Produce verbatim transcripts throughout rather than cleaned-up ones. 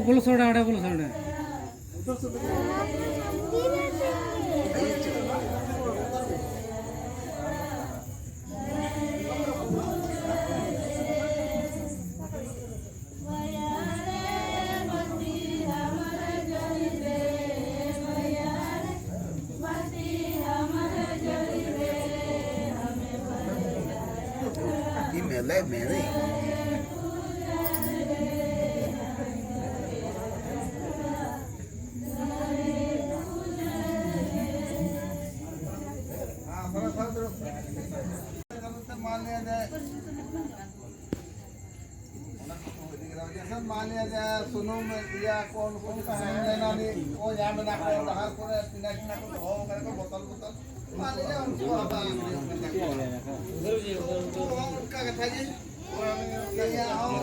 ᱵᱚᱞᱚ ᱥᱚᱲᱟ, ᱚᱸᱰᱮ ᱵᱚᱞᱚ ᱥᱚᱲᱟ᱾ ᱢᱟᱱᱮ ᱡᱮ ᱥᱩᱱᱩᱢ ᱤᱭᱟᱹ ᱠᱚ, ᱱᱩᱠᱩ ᱥᱩᱱᱩᱢ ᱞᱮᱱᱟ ᱱᱤᱡ ᱠᱚ ᱧᱟᱢ ᱮᱫᱟ ᱠᱚ, ᱰᱟᱦᱟᱨ ᱠᱚᱨᱮ ᱴᱤᱱᱟ ᱴᱤᱱᱟ ᱠᱚ ᱫᱚᱦᱚ ᱠᱟᱫᱟ ᱠᱚ ᱵᱚᱛᱚᱞ ᱵᱚᱛᱚᱞ᱾ ᱢᱟᱱᱮ ᱡᱮ ᱩᱱᱠᱩ ᱦᱟᱛᱟᱣ ᱟᱹᱠᱷᱨᱤᱧ ᱠᱟᱱᱟ ᱠᱚ᱾ ᱩᱱᱠᱩ ᱦᱚᱸ ᱚᱱᱠᱟ ᱠᱟᱛᱷᱟ ᱜᱮ᱾ ᱤᱭᱟᱹ ᱦᱚᱸ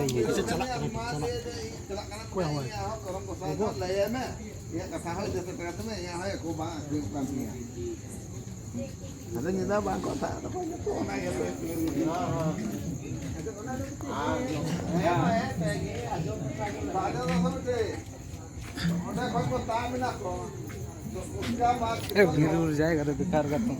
ᱪᱟᱞᱟᱜ ᱠᱟᱱᱟ, ᱢᱟ ᱪᱟᱞᱟᱜ ᱞᱟᱹᱭ ᱫᱟᱹᱧ, ᱪᱟᱞᱟᱜ ᱠᱟᱱᱟ ᱠᱚ, ᱚᱠᱚᱭ ᱦᱚᱸ ᱵᱟᱝ᱾ ᱤᱧᱟᱹᱜ ᱦᱚᱸ ᱠᱚᱨᱚᱢ ᱜᱚᱸᱥᱟᱭ ᱫᱚ ᱞᱟᱹᱭᱟᱭ ᱢᱮ, ᱤᱧᱟᱹᱜ ᱠᱟᱛᱷᱟ ᱦᱚᱸ ᱤᱫᱤ ᱥᱮᱴᱮᱨ ᱠᱟᱛᱮ ᱢᱮ, ᱤᱧᱟᱹᱜ ᱦᱚᱸ ᱮᱠᱚ ᱵᱟᱝ ᱟᱹᱠᱷᱨᱤᱧᱚᱜ ᱠᱟᱱ ᱛᱤᱧᱟᱹ᱾ ᱟᱫᱚ ᱧᱤᱫᱟᱹ ᱵᱟᱝ ᱠᱚ ᱥᱟᱵ ᱫᱚᱠᱚ ᱡᱚᱛᱚ ᱚᱱᱟ ᱜᱮ᱾ ᱚᱸᱰᱮ ᱠᱷᱚᱱ ᱠᱚ ᱛᱟᱵ ᱮᱱᱟ ᱠᱚ᱾ ᱩᱥᱠᱟ ᱵᱟᱫ ᱮ, ᱵᱷᱤᱲ ᱵᱷᱤᱲ ᱡᱟᱭᱜᱟ ᱨᱮ ᱵᱮᱠᱟᱨ ᱠᱟᱛᱮ᱾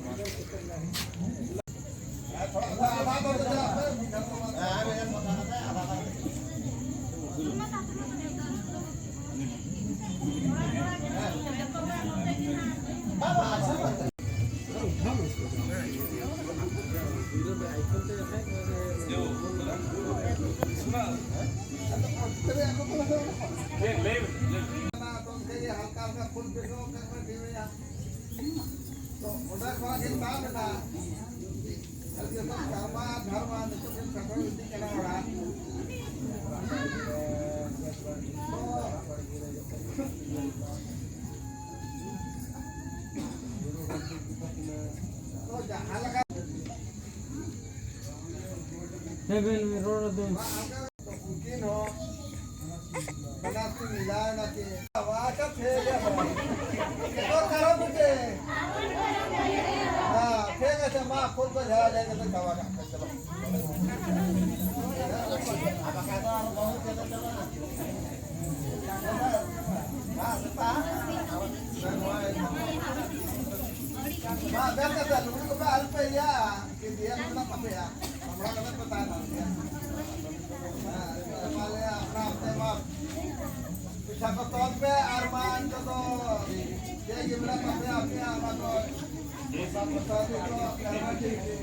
ᱛᱚ, ᱚᱸᱰᱮ ᱠᱷᱚᱱᱟᱜ ᱜᱮ ᱛᱟᱵ ᱮᱱᱟ᱾ ᱟᱨ ᱡᱚᱛᱚ ᱫᱷᱟᱨᱢᱟ, ᱫᱷᱟᱨᱢᱟ ᱱᱤᱛᱚᱜ ᱜᱮ ᱥᱮᱴᱮᱨ ᱤᱫᱤᱜ ᱠᱟᱱᱟ ᱚᱲᱟᱜ᱾ ᱛᱚ, ᱡᱟᱦᱟᱸ ᱞᱮᱠᱟ ᱦᱮᱸ, ᱵᱮᱱ, ᱵᱮᱱ ᱨᱚᱲ ᱫᱚ᱾ ᱩᱱᱠᱤᱱ ᱦᱚᱸ ᱵᱟᱱᱟᱨ ᱠᱤᱱ ᱢᱤᱞᱟᱣ ᱮᱱᱟ ᱠᱤᱱ᱾ ᱟᱪᱪᱷᱟ, ᱴᱷᱤᱠ ᱜᱮᱭᱟ᱾ ᱪᱮᱫ ᱠᱚ ᱠᱟᱨᱚᱱ ᱛᱮ? ᱦᱮᱸ, ᱴᱷᱤᱠ ᱟᱪᱷᱮ, ᱢᱟ, ᱯᱷᱳᱱ ᱠᱚ ᱡᱷᱟᱲᱟ ᱡᱷᱟᱲᱤ ᱠᱟᱛᱮ ᱪᱟᱵᱟ ᱠᱟᱜ ᱯᱮ, ᱪᱚᱞᱚ᱾ ᱟᱨ ᱵᱟᱠᱷᱟᱡ ᱫᱚ ᱟᱨᱚ ᱵᱟᱹᱦᱩ ᱪᱮᱫ ᱪᱟᱞᱟᱜᱼᱟ? ᱤᱫᱤᱭᱟ, ᱢᱮᱱᱟᱜ ᱛᱟᱯᱮᱭᱟ᱾ ᱥᱟᱢᱵᱲᱟᱣ ᱠᱟᱛᱮ ᱯᱮ ᱛᱟᱦᱮᱱᱟ᱾ ᱦᱮᱸ, ᱢᱟ ᱞᱟᱹᱭᱟ, ᱟᱯᱱᱟ ᱟᱯᱱᱟ ᱢᱟ ᱯᱚᱭᱥᱟ ᱠᱚ ᱛᱚᱞ ᱯᱮ ᱟᱨ ᱢᱟ ᱱᱤᱛᱚᱜ ᱫᱚ ᱪᱮᱫ ᱜᱮ ᱢᱮᱱᱟᱜ ᱛᱟᱯᱮᱭᱟ, ᱟᱯᱮᱭᱟᱜ ᱚᱱᱟ ᱠᱚ ᱯᱚᱭᱥᱟ ᱠᱚ ᱛᱚᱞ ᱯᱮ, ᱟᱨ ᱢᱟ ᱪᱮᱫ ᱜᱮ᱾